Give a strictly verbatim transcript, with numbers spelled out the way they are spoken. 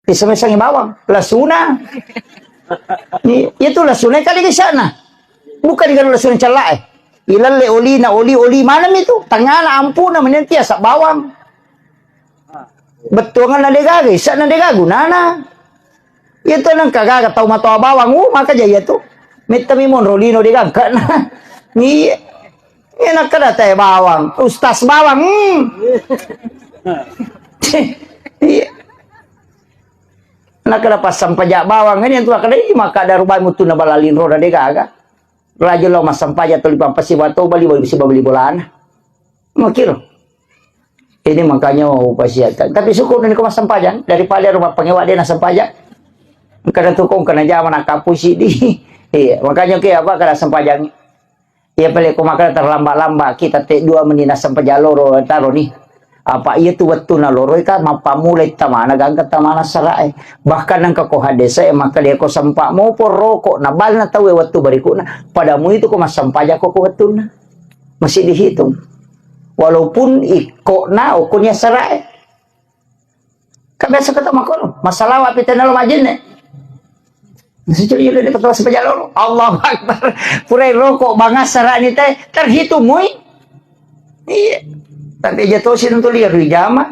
Disemessangi bawang, lasuna. Iya tu lasuna kali di sana. Bukan di lasuna cella'e. Ilalle olina, oli, oli maneng itu. Tangana ampuna menentia sa bawang. Bettuanganna degaga, isa'na degaga gunana. Iya tu nengka gaga tau matoa bawang, uh, maka jaya tu. Metta mi monro lino degaga na. Iya. Iya nakkeda teh bawang, ustas bawang. Hmm. Iya. Nakkeda passampaja bawang, ini yang tua kada, ih, maka ada rubai mutu na balalin roda degaga. Raja lo massampaja tuli pampasi bato bali bali siba beli bolana. Makiro. Ini makanya upasiakan. Tapi syukur ini kau massampajang daripada rumah pengewa dia nak sampajang. Kadang tukung kena jama nak kapusi di. Iya, makanya ke apa kada sampajang. Iya pale ko makkeda terlambat-lambat kita te dua menit naseng pajaloro taro ni. Apa iya tu wettu naloroi ka mappammulai tamana gangka tamana sarae. Bahkan nengka ko hadese makkeda ko sempa mopo roko na balna tau wettu berikutna. Pada mu itu ko massempajako ko wettunna. Masih dihitung. Walaupun ikko na okko nia sarae. Kan biasa kata makono, masalah apa tena lo majenne. Nasi curi yule de pato sepeja loro. Allahu Akbar. Purai rokok bangas sarani te terhitung mui. Iya. Tapi aja tosi tentu liar di jama.